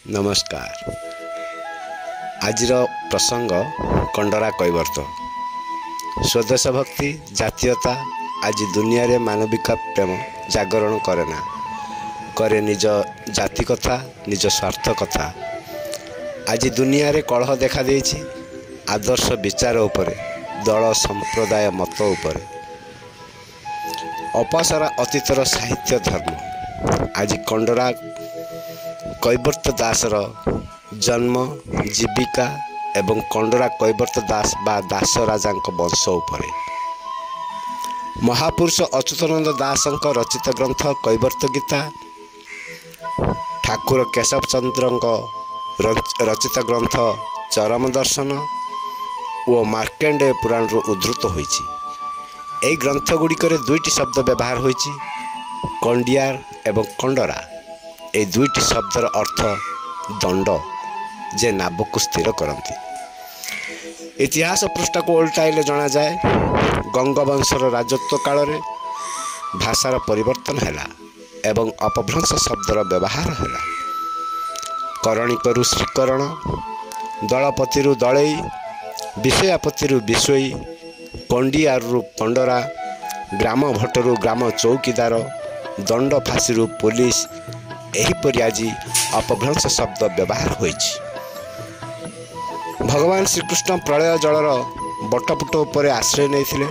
ନମସ୍କାର। ଆଜିର ପ୍ରସଙ୍ଗ କଣ୍ଡରା କୈବର୍ତ୍ତ। ସ୍ୱଦେଶ ଭକ୍ତି, ଜାତୀୟତା ଆଜି ଦୁନିଆରେ ମାନବିକା ପ୍ରେମ ଜାଗରଣ କରେ ନା କରେ ନିଜ ଜାତି କଥା, ନିଜ ସ୍ୱାର୍ଥ କଥା। ଆଜି ଦୁନିଆରେ କଳହ ଦେଖାଦେଇଛି ଆଦର୍ଶ ବିଚାର ଉପରେ, ଦଳ ସମ୍ପ୍ରଦାୟ ମତ ଉପରେ। ଅପସରା ଅତୀତର ସାହିତ୍ୟ ଧର୍ମ। ଆଜି କଣ୍ଡରା କୈବର୍ତ୍ତ ଦାସର ଜନ୍ମ, ଜୀବିକା ଏବଂ କଣ୍ଡରା କୈବର୍ତ୍ତ ଦାସ ବା ଦାସ ରାଜାଙ୍କ ବଂଶ ଉପରେ। ମହାପୁରୁଷ ଅଚ୍ୟୁତାନନ୍ଦ ଦାସଙ୍କ ରଚିତ ଗ୍ରନ୍ଥ କୈବର୍ତ୍ତ ଗୀତା, ଠାକୁର କେଶବ ଚନ୍ଦ୍ରଙ୍କ ରଚିତ ଗ୍ରନ୍ଥ ଚରମ ଦର୍ଶନ ଓ ମାର୍କେଣ୍ଡେୟ ପୁରାଣରୁ ଉଦ୍ଧୃତ ହୋଇଛି। ଏହି ଗ୍ରନ୍ଥ ଗୁଡ଼ିକରେ ଦୁଇଟି ଶବ୍ଦ ବ୍ୟବହାର ହୋଇଛି, କଣ୍ଡିଆର ଏବଂ କଣ୍ଡରା। ଏହି ଦୁଇଟି ଶବ୍ଦର ଅର୍ଥ ଦଣ୍ଡ, ଯେ ନାବକୁ ସ୍ଥିର କରନ୍ତି। ଇତିହାସ ପୃଷ୍ଠାକୁ ଓଲଟାଇଲେ ଜଣାଯାଏ, ଗଙ୍ଗବଂଶର ରାଜତ୍ୱ କାଳରେ ଭାଷାର ପରିବର୍ତ୍ତନ ହେଲା ଏବଂ ଅପଭ୍ରଂଶ ଶବ୍ଦର ବ୍ୟବହାର ହେଲା। କରଣିକରୁ ଶ୍ରୀକରଣ, ଦଳପତିରୁ ଦଳେଇ, ବିଷୟାପତିରୁ ବିଷୋଇ, କଣ୍ଡିଆରରୁ କଣ୍ଡରା, ଗ୍ରାମ ଭଟ୍ଟରୁ ଗ୍ରାମ ଚୌକିଦାର, ଦଣ୍ଡ ଫାଶୀରୁ ପୋଲିସ, ଏହିପରି ଆଜି ଅପଭ୍ରଂଶ ଶବ୍ଦ ବ୍ୟବହାର ହୋଇଛି। ଭଗବାନ ଶ୍ରୀକୃଷ୍ଣ ପ୍ରଳୟ ଜଳର ବଟପୁଟ ଉପରେ ଆଶ୍ରୟ ନେଇଥିଲେ।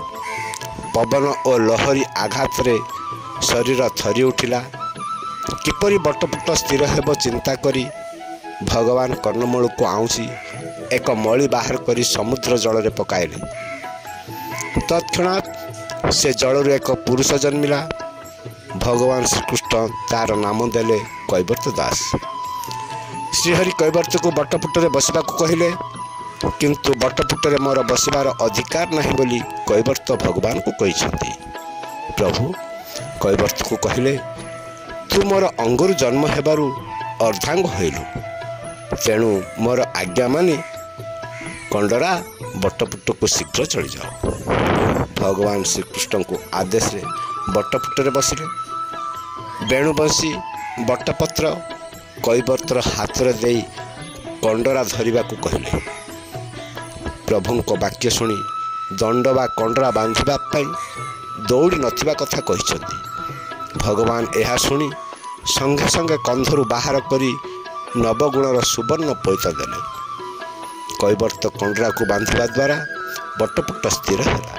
ପବନ ଓ ଲହରୀ ଆଘାତରେ ଶରୀର ଥରି ଉଠିଲା। କିପରି ବଟପୁଟ ସ୍ଥିର ହେବ ଚିନ୍ତା କରି ଭଗବାନ କର୍ଣ୍ଣମୂଳକୁ ଆଉଁସି ଏକ ମଳି ବାହାର କରି ସମୁଦ୍ର ଜଳରେ ପକାଇଲେ। ତତ୍କ୍ଷଣାତ୍ ସେ ଜଳରୁ ଏକ ପୁରୁଷ ଜନ୍ମିଲା। ଭଗବାନ ଶ୍ରୀକୃଷ୍ଣ ତାର ନାମ ଦେଲେ କୈବର୍ତ୍ତ ଦାସ। ଶ୍ରୀହରି କୈବର୍ତ୍ତକୁ ବଟପୁଟରେ ବସିବାକୁ କହିଲେ, କିନ୍ତୁ ବଟପୁଟରେ ମୋର ବସିବାର ଅଧିକାର ନାହିଁ ବୋଲି କୈବର୍ତ୍ତ ଭଗବାନଙ୍କୁ କହିଛନ୍ତି। ପ୍ରଭୁ କୈବର୍ତ୍ତକୁ କହିଲେ, ତୁ ମୋର ଅଙ୍ଗରୁ ଜନ୍ମ ହେବାରୁ ଅର୍ଦ୍ଧାଙ୍ଗ ହୋଇଲୁ, ତେଣୁ ମୋର ଆଜ୍ଞା ମାନି କଣ୍ଡରା ବଟପୁଟକୁ ଶୀଘ୍ର ଚଳିଯାଅ। ଭଗବାନ ଶ୍ରୀକୃଷ୍ଣଙ୍କୁ ଆଦେଶରେ ବଟପୁଟରେ ବସିଲେ। ବେଣୁବଂଶୀ ବଟପତ୍ର କୈବର୍ତ୍ତର ହାତରେ ଦେଇ କଣ୍ଡରା ଧରିବାକୁ କହିଲେ। ପ୍ରଭୁଙ୍କ ବାକ୍ୟ ଶୁଣି ଦଣ୍ଡ ବା କଣ୍ଡରା ବାନ୍ଧିବା ପାଇଁ ଦୌଡ଼ି ନଥିବା କଥା କହିଛନ୍ତି। ଭଗବାନ ଏହା ଶୁଣି ସଙ୍ଗେ ସଙ୍ଗେ କନ୍ଧରୁ ବାହାର କରି ନବଗୁଣର ସୁବର୍ଣ୍ଣ ପଇତା ଦେଲେ। କୈବର୍ତ୍ତ କଣ୍ଡରାକୁ ବାନ୍ଧିବା ଦ୍ୱାରା ବଟପୁଟ ସ୍ଥିର ହେଲା।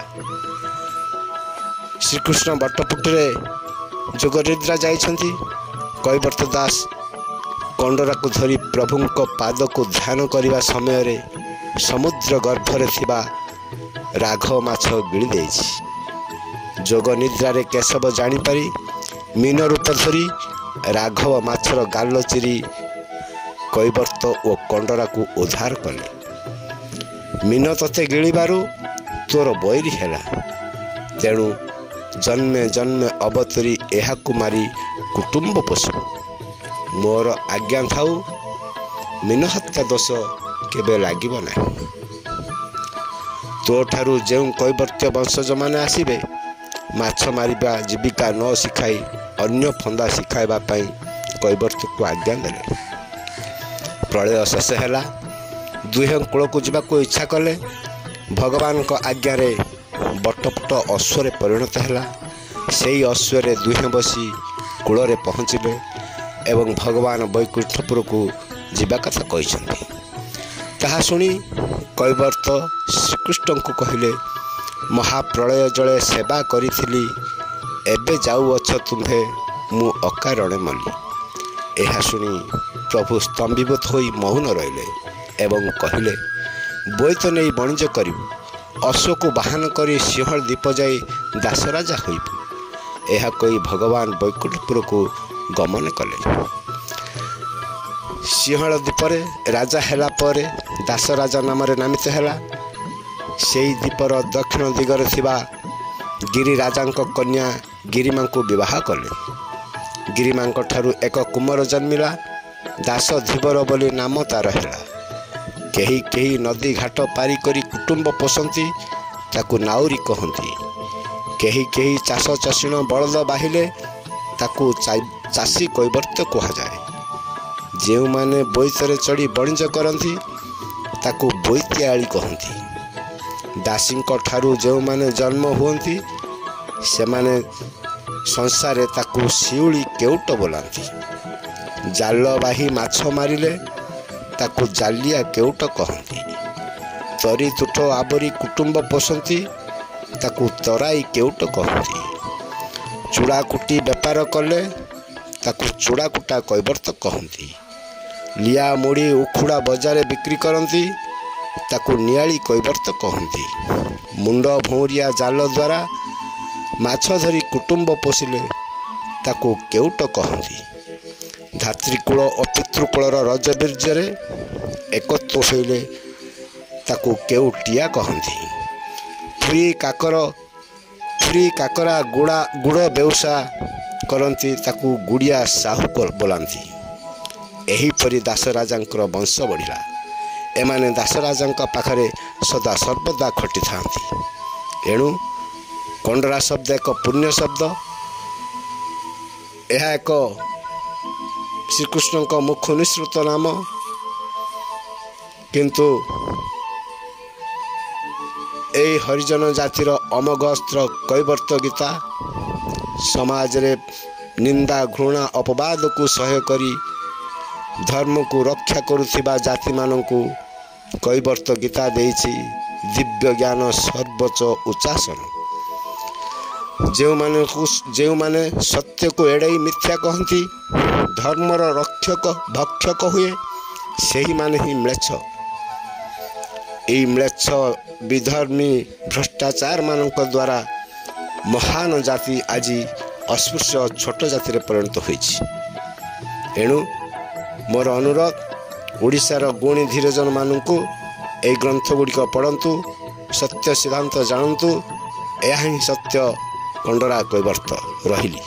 ଶ୍ରୀକୃଷ୍ଣ ବଟପୁଟରେ ଯୋଗନିଦ୍ରା ଯାଇଛନ୍ତି। କୈବର୍ତ୍ତ ଦାସ କଣ୍ଡରାକୁ ଧରି ପ୍ରଭୁଙ୍କ ପାଦକୁ ଧ୍ୟାନ କରିବା ସମୟରେ ସମୁଦ୍ର ଗର୍ଭରେ ଥିବା ରାଘବ ମାଛ ଗିଳି ଦେଇଛି। ଯୋଗ ନିଦ୍ରାରେ କେଶବ ଜାଣିପାରି ମୀନ ରୂପ ଧରି ରାଘବ ମାଛର ଗାଲ ଚିରି କୈବର୍ତ୍ତ ଓ କଣ୍ଡରାକୁ ଉଦ୍ଧାର କଲେ। ମୀନ ତୋତେ ଗିଳିବାରୁ ତୋର ବୈରୀ ହେଲା, ତେଣୁ ଜନ୍ମେ ଜନ୍ମେ ଅବତରି ଏହାକୁ ମାରି କୁଟୁମ୍ବ ପୋଷିବୁ। ମୋର ଆଜ୍ଞା ଥାଉ, ମୀନ ହତ୍ୟା ଦୋଷ କେବେ ଲାଗିବ ନାହିଁ। ତୋଠାରୁ ଯେଉଁ କୈବର୍ତ୍ତ ବଂଶଜମାନେ ଆସିବେ, ମାଛ ମାରିବା ଜୀବିକା ନ ଶିଖାଇ ଅନ୍ୟ ଫନ୍ଦା ଶିଖାଇବା ପାଇଁ କୈବର୍ତ୍ତକୁ ଆଜ୍ଞା ଦେଲେ। ପ୍ରଳୟ ଶେଷ ହେଲା। ଦୁହେଁ କୂଳକୁ ଯିବାକୁ ଇଚ୍ଛା କଲେ। ଭଗବାନଙ୍କ ଆଜ୍ଞାରେ ବଟପୁଟ ଅଶ୍ୱରେ ପରିଣତ ହେଲା। ସେଇ ଅଶ୍ୱରେ ଦୁହେଁ ବସି କୂଳରେ ପହଞ୍ଚିଲେ ଏବଂ ଭଗବାନ ବୈକୁଣ୍ଠପୁରକୁ ଯିବା କଥା କହିଛନ୍ତି। ତାହା ଶୁଣି କୈବର୍ତ୍ତ ଶ୍ରୀକୃଷ୍ଣଙ୍କୁ କହିଲେ, ମହାପ୍ରଳୟ ଜଳେ ସେବା କରିଥିଲି, ଏବେ ଯାଉଅଛ ତୁମ୍ଭେ, ମୁଁ ଅକାରଣେ ମଲି। ଏହା ଶୁଣି ପ୍ରଭୁ ସ୍ତମ୍ଭୀଭୂତ ହୋଇ ମୌନ ରହିଲେ ଏବଂ କହିଲେ, ବୋଇତ ନେଇ ବଣିଜ କରିବୁ, ଅଶ୍ୱକୁ ବାହନ କରି ସିଂହଳ ଦ୍ୱୀପ ଯାଇ ଦାସରାଜା ହୋଇବୁ। ଏହା କହି ଭଗବାନ ବୈକୁଣ୍ଠପୁରକୁ ଗମନ କଲେ। ସିଂହଳ ଦ୍ୱୀପରେ ରାଜା ହେଲା ପରେ ଦାସରାଜା ନାମରେ ନାମିତ ହେଲା। ସେହି ଦ୍ୱୀପର ଦକ୍ଷିଣ ଦିଗରେ ଥିବା ଗିରି ରାଜାଙ୍କ କନ୍ୟା ଗିରିମାଙ୍କୁ ବିବାହ କଲେ। ଗିରିମାଙ୍କ ଠାରୁ ଏକ କୁମର ଜନ୍ମିଲା। ଦାସ ଧୀବର ବୋଲି ନାମ ତାର ହେଲା। କେହି କେହି ନଦୀ ଘାଟ ପାରି କରି କୁଟୁମ୍ବ ପୋଷନ୍ତି, ତାକୁ ନାଉରୀ କହନ୍ତି। କେହି କେହି ଚାଷ ଚଷିଣ ବଳଦ ବାହିଲେ, ତାକୁ ଚାଷୀ କୈବର୍ତ୍ତ କୁହାଯାଏ। ଯେଉଁମାନେ ବୋଇତରେ ଚଢ଼ି ବଣିଜ କରନ୍ତି ତାକୁ ବୋଇତିଆଳି କହନ୍ତି। ଦାସୀଙ୍କ ଠାରୁ ଯେଉଁମାନେ ଜନ୍ମ ହୁଅନ୍ତି ସେମାନେ ସଂସାରେ ତାକୁ ଶିଉଳି କେଉଟ ବୋଲାନ୍ତି। ଜାଲ ବାହି ମାଛ ମାରିଲେ ତାକୁ ଜାଲିଆ କେଉଟ କହନ୍ତି। ତରି ତୁଠ ଆବରି କୁଟୁମ୍ବ ପୋଷନ୍ତି ତାକୁ ତରାଇ କେଉଟ କହନ୍ତି। ଚୂଡ଼ା କୁଟି ବେପାର କଲେ ତାକୁ ଚୂଡ଼ାକୁଟା କୈବର୍ତ୍ତ କହନ୍ତି। ଲିଆ ମୁଢ଼ି ଉଖୁଡ଼ା ବଜାରରେ ବିକ୍ରି କରନ୍ତି ତାକୁ ନିଆଳି କୈବର୍ତ୍ତ କହନ୍ତି। ମୁଣ୍ଡ ଭଉଁରିଆ ଜାଲ ଦ୍ୱାରା ମାଛ ଧରି କୁଟୁମ୍ବ ପୋଷିଲେ ତାକୁ କେଉଟ କହନ୍ତି। ଧାତ୍ରୀକୂଳ ଓ ପିତୃକୂଳର ରଜବୀର୍ଯ୍ୟରେ ଏକତ୍ୱ ହୋଇଲେ ତାକୁ କେଉଟିଆ କହନ୍ତି। ଫୁରି କାକରା ଗୁଡ଼ ବେଉସା କରନ୍ତି ତାକୁ ଗୁଡ଼ିଆ ସାହୁ ବୋଲାନ୍ତି। ଏହିପରି ଦାସରାଜାଙ୍କର ବଂଶ ବଢ଼ିଲା। ଏମାନେ ଦାସରାଜାଙ୍କ ପାଖରେ ସଦା ସର୍ବଦା ଖଟିଥାନ୍ତି। ଏଣୁ କଣ୍ଡରା ଶବ୍ଦ ଏକ ପୁଣ୍ୟ ଶବ୍ଦ। ଏହା ଏକ ଶ୍ରୀକୃଷ୍ଣଙ୍କ ମୁଖ ନିଃସୃତ ନାମ। କିନ୍ତୁ ଏହି ହରିଜନ ଜାତିର ଅମୋଘ ଅସ୍ତ୍ର କୈବର୍ତ୍ତ ଗୀତା ସମାଜରେ ନିନ୍ଦା, ଘୃଣା, ଅପବାଦକୁ ସହ୍ୟ କରି ଧର୍ମକୁ ରକ୍ଷା କରୁଥିବା ଜାତିମାନଙ୍କୁ କୈବର୍ତ୍ତ ଗୀତା ଦେଇଛି ଦିବ୍ୟ ଜ୍ଞାନ ସର୍ବୋଚ୍ଚ ଉଚ୍ଚାସନ। ଯେଉଁମାନେ ସତ୍ୟକୁ ଏଡ଼େଇ ମିଥ୍ୟା କହନ୍ତି, ଧର୍ମର ରକ୍ଷକ ଭକ୍ଷକ ହୁଏ, ସେହିମାନେ ହିଁ ମ୍ଲେଚ୍ଛ। ଏହି ମ୍ଲେଚ୍ଛ ବିଧର୍ମୀ ଭ୍ରଷ୍ଟାଚାରମାନଙ୍କ ଦ୍ୱାରା ମହାନ ଜାତି ଆଜି ଅସ୍ପୃଶ୍ୟ ଛୋଟ ଜାତିରେ ପରିଣତ ହୋଇଛି। ଏଣୁ ମୋର ଅନୁରୋଧ, ଓଡ଼ିଶାର ଗୁଣୀ ଧୀରଜନମାନଙ୍କୁ ଏହି ଗ୍ରନ୍ଥ ଗୁଡ଼ିକ ପଢ଼ନ୍ତୁ, ସତ୍ୟ ସିଦ୍ଧାନ୍ତ ଜାଣନ୍ତୁ। ଏହା ହିଁ ସତ୍ୟ କଣ୍ଡରା କୈବର୍ତ୍ତ। ରହିଲି।